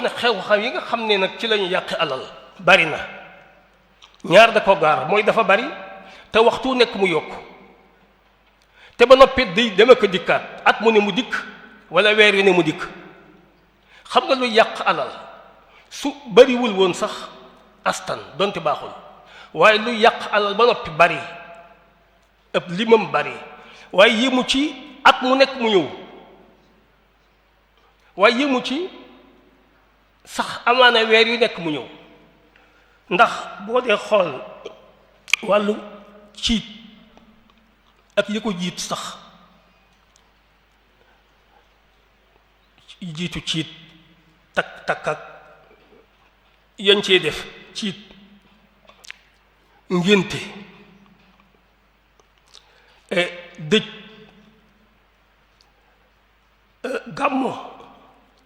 ne xew-xew yi nga xam ne nag ci lañu yàq alal bari na ñaar da ko gaar mooy dafa bari te waxtu nekk mu yokk te ba noppi day dem ak dikkaat at mu ne mu dikk wala weer yu ne mu dikk xam nga lu yàq alal su bariwul woon sax astan donte baaxul waaye lu yàq alal ba noppi bari ëpp limam bari waaye yéemu ci at mu nekk mu ñëw waaye yéemu ci sax amaana weer yu nekk mu ñëw ndax boo dee xool wàllu ciit ak yi ko jiit sax jiitu ciit takk ak yañ cee def ciit ngénte dëj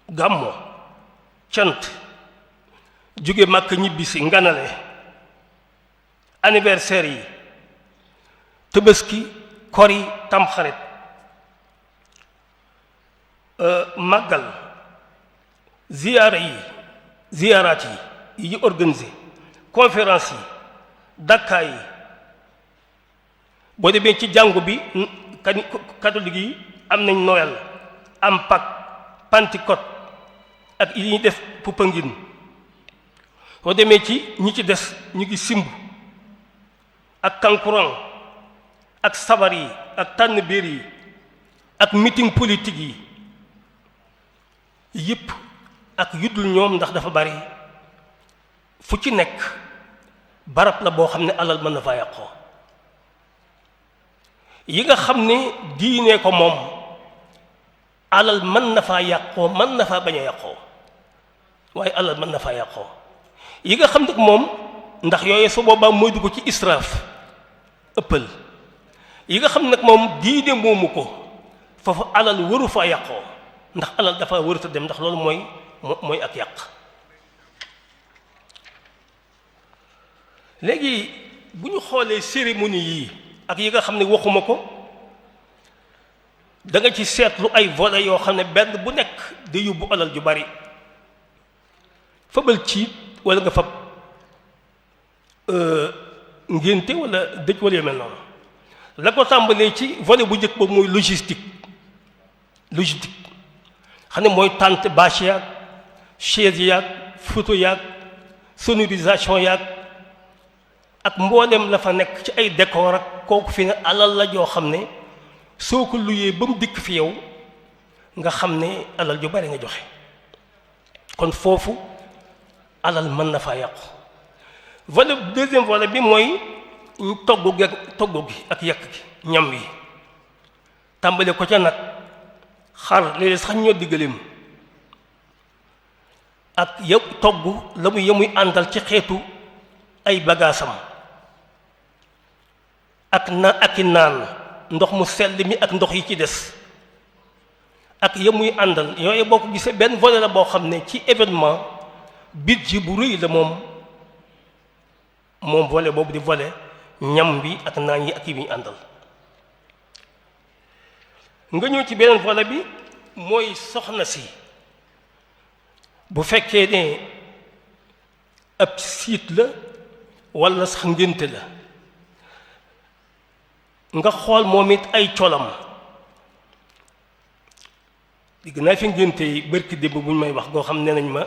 gàmmo cant jóge màkk ñibbisi nganale anniversaire yi tëbaski kori tamxarit màggal ziyaaraat yi ñu organisé conférence yi dakkaa yi boo demee ci jàngu bi catholique yi am nañ Noël am Pâques Pentecôte ak yi ñuy def Popenguine boo demee ci ñi ci des ñu ngi simb ak kankurang ak sabar yi ak tànn béer yi ak meeting politique yi yépp ak yuddul ñoom ndax dafa bari fu ci nekk barab la boo xam ne alal mën na faa yàqoo yi nga xam ne diine ko moom alal mën na faa yàqoo mën na faa bañ a yàqoo waaye alal mën na faa yàqoo yi nga xam ne moom ndax yooyu su boobaa mooy dugg ci israaf ëppal yi nga xam nag moom diine moomu ko foofu alal waru faa yàqoo ndax alal dafa warut a dem ndax loolu mooy ak yàq léegi bu ñu xoolee cérémonie yii ak yi nga xam ne waxuma ko da nga ci seetlu ay volets yoo xam ne benn bu nekk di yóbbu alal ju bari fabal ciit wala nga fab ngénte wala dëj wala yu mel noonu la ko tàmbalee ci volet bu njëkk boobu mooy logistique xam ne mooy tente bâche yaag chaise yaag photo yaag sonorisation yaag ak mboolem la fa nekk ci ay décor ak kooku fi ne alal la joo xam ne soo ko luyee ba mu dikk fi yow nga xam ne alal ju bari nga joxe kon foofu alal mën na faa yàqu volet deuxième volet bi mooy togg gi ak yàq gi ñam wi tàmbale ko ca nag xar léeg-léeg sax ñoo diggaleem ak yëpp togg la muy yemuy àndal ci xeetu ay bagaasam ak i naan ndox mu sell mi ak ndox yi ci des ak yemuy àndal yooyu boo ko gisee benn volet la boo xam ne ci événement budget bu rëy la moom volet boobu di volet ñam bi ak naan yi ak yi muy àndal nga ñëw ci beneen volet bi mooy soxna si bu fekkee ne ab siit la walla sax ngénte la nga xool moom it ay colam digg naa fi ngénte yi bërki démb bu ñu may wax goo xam ne nañ ma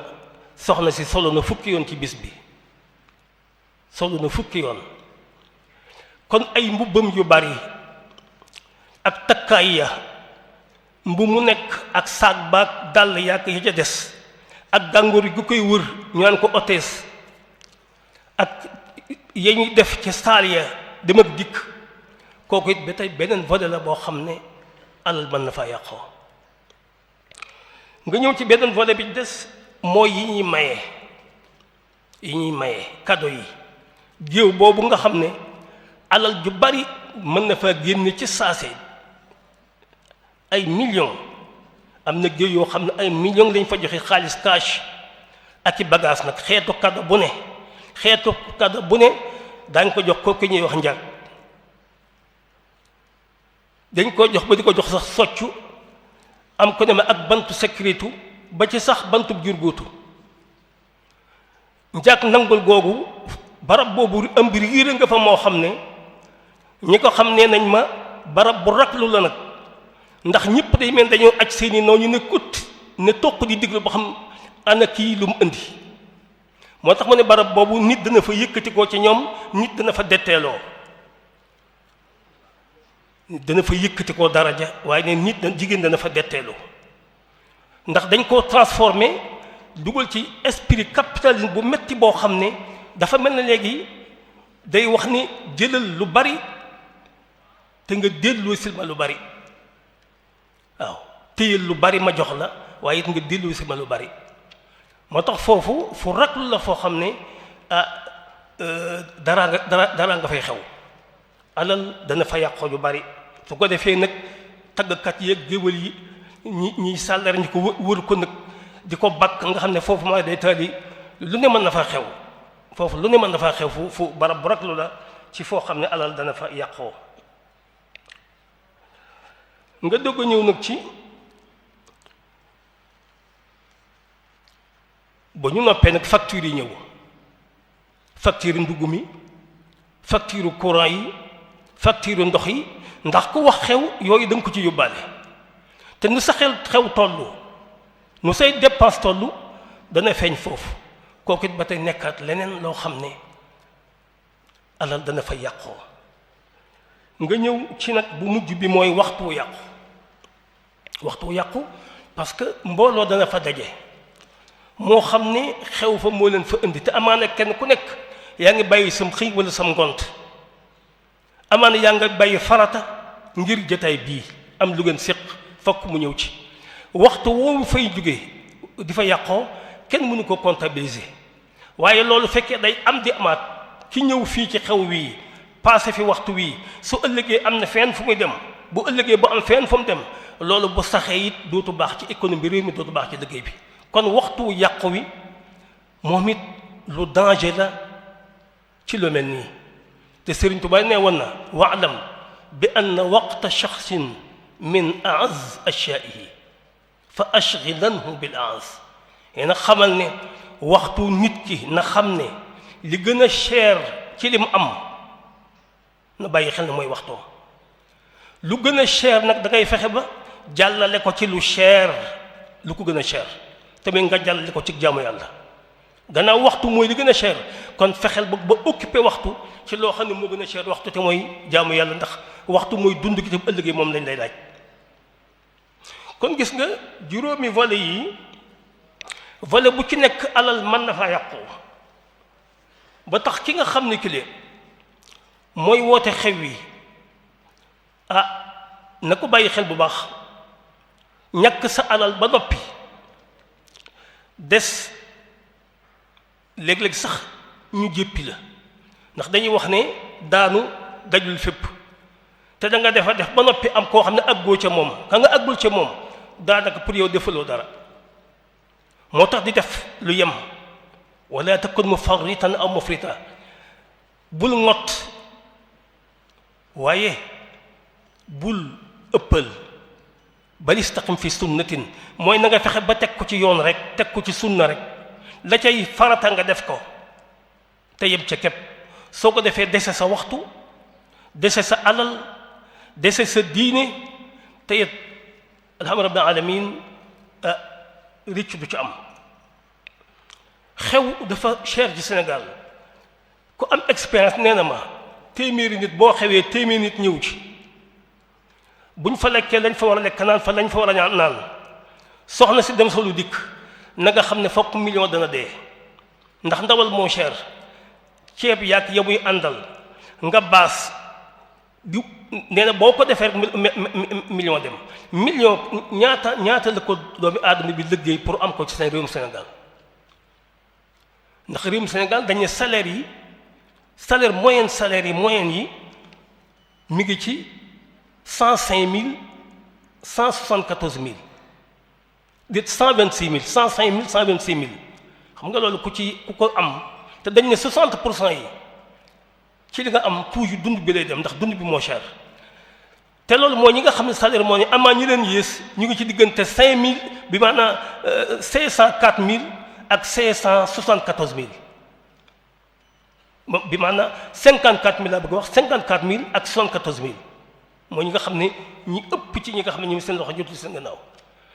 soxna si solo na fukki yoon ci bis bi solo na fukki yoon kon ay mbubbam yu bari ak takkaay ya mbu mu nekk ak saag baag dàll yàq yi ca des ak gàngoor gu koy wër ñu naan ko hôtesse ak ya ñuy def ci saal ya dem ak dikk kooku it ba tey beneen volet la boo xam ne alal mën na faa yàqoo nga ñëw ci beneen volet bi des mooy yi ñuy maye cadeau yi géew boobu nga xam ne alal ju bari mën na faa génne ci saase ay millions am na géew yoo xam ne ay millions lañ fa joxe xaalis cash ak i bagage nag xeetu cadeau bu ne daañ ko jox kooku ñuy wax njag dañ ko jox ba di ko jox sax soccu am ko demee ak bantu sécurité ba ci sax bantub jurgóotu njàkk nangul googu barab boobu ëmb riire nga fa moo xam ne ñi ko xam nee nañ ma barab bu raklu la nag ndax ñëpp day mel dañoo aj seeni noonu ñu ne kut ne toq di diglu ba xam ana kii lu mu indi moo tax ma ne barab boobu nit dana fa yëkkatikoo ci ñoom nit dana fa detteeloo dana fa yëkkatikoo daraja waaye ne nit jigéen dana fa detteeloo ndax dañ koo transformé dugal ci esprit capitalisme bu metti boo xam ne dafa mel ne léegi day wax ni jëlal lu bari te nga delloo silma lu bari waaw téyel lu bari ma jox la waaye it nga delloo silma lu bari moo tax foofu fu raklu la foo xam ne dara nga fay xew alal dana fa yàqoo lu bari su ko defee nag taggkat yeeg géwël yi ñi sàllar ñi ko wër ko nag di ko bakk nga xam ne foofu maa day taali lu ne mën na fa xew foofu lu ne mën na fa xew fu barab bu raklu la ci foo xam ne alal dana fa yàqoo nga dogg a ñëw nag ci ba ñu noppee nag facture yi ñëw facture ndugg mi facture courant yi facture ndox yi ndax ku wax xew yooyu da nga ko ci yóbbaale te nu sa xew tollu nu say dépense tollu dana feeñ foofu kooku it ba tey nekkaat leneen loo xam ne alal dana fa yàqoo nga ñëw ci nag bu mujj bi mooy waxtu yàqu parce que mbooloo dana fa daje moo xam ne xew fa moo leen fa indi te amaana kenn ku nekk yaa ngi bàyyi sam xëy wala sam ngont amaana yaa nga bàyyi farata ngir jotaay bii am lu ngeen séq fokk mu ñëw ci waxtu woowu fay jóge di fa yàqoo kenn mënu ko comptabiliser waaye loolu fekkee day am di amaat ki ñëw fii ci xew wii passé fi waxtu wii su ëllëgee am na fenn fu muy dem bu ëllëgee bu am fenn fu mu dem loolu bu saxee it dootu baax ci économie réew mi dootu baax ci liggéey bi kon waxtu yàqu wi moom it lu danger la ci lu mel nii te Sëriñ Tuubaa nee woon na waalam bi anna waqta shaxsin min aaz ashyaaihi fa ashghilanhu bil aaz na xamal ne waxtu nit ki na xam ne li gën a cher ci li mu am na bàyyi xel ne mooy waxtoom lu gën a cher nag da ngay fexe ba jàllale ko ci lu cher lu ko gën a cher tamit nga jàllale ko ci jaamu yàlla gannaaw waxtu mooy li gën a cher kon fexeel ba occupé waxtu ci loo xam ne moo gën a cher waxtu te mooy jaamu yàlla ndax waxtu mooy dund gi te bu ëllëgee moom lañ lay laaj kon gis nga juróomi volet yi volet bu ci nekk alal mën na faa yàqu ba tax ki nga xam ne ki mooy woote xew wi na ko bàyyi xel bu baax ñàkk sa alal ba noppi des léeg-léeg sax ñu jéppi la ndax dañuy wax ne daanu dajul fépp te da nga def ba noppi am koo xam ne àggoo ca moom ka nga àggul ca moom daanaka pour yow defaloo dara moo tax di def lu yem wala takun mufarritan aw mufrita bul ngott waaye bul ëppal bal istaqim fi sunnatin mooy na nga fexe ba teg ko ci yoon rek teg ko ci sunna rek la cay farata nga def ko te yem ca képp soo ko defee dese sa waxtu dese sa alal dese sa diine te it alhamdu rabbil alamin ricc du ci am xew dafa cher ci Sénégal ku am expérience nee na ma téeméeri nit boo xewee téeméeri nit ñëw ci buñ fa lekkee lañ fa war a lekk naan fa lañ fa war a naan soxna si dem solu dikk na nga xam ne fokk million dana dee ndax ndawal moo cher ceeb yaak ya muy àndal nga baas di nee na boo ko defee rek million dem million ñaata la ko doomi aadama bi liggéey pour am ko ci seen réewum Sénégal ndax réewum Sénégal dañ ne salaire yi moyenne yi mi ngi ci 105 000 174 000 dit 126 000 105 000 126 000 xam nga loolu ku ko am te dañ ne 60% yi ci li nga am toujours dund bi lay dem ndax dund bi moo cher te loolu mooy ñi nga xam ne salaire moo ne amaa ñi leen yées ñu ngi ci diggante 5000 bi maanaam 504 000 ak 574 000 bi maanaam 54000 laa bëgg a wax 54000 ak 74000 mooy ñi nga xam ne ñi ëpp ci ñi nga xam ne ñu seen loxo jotul seen gannaaw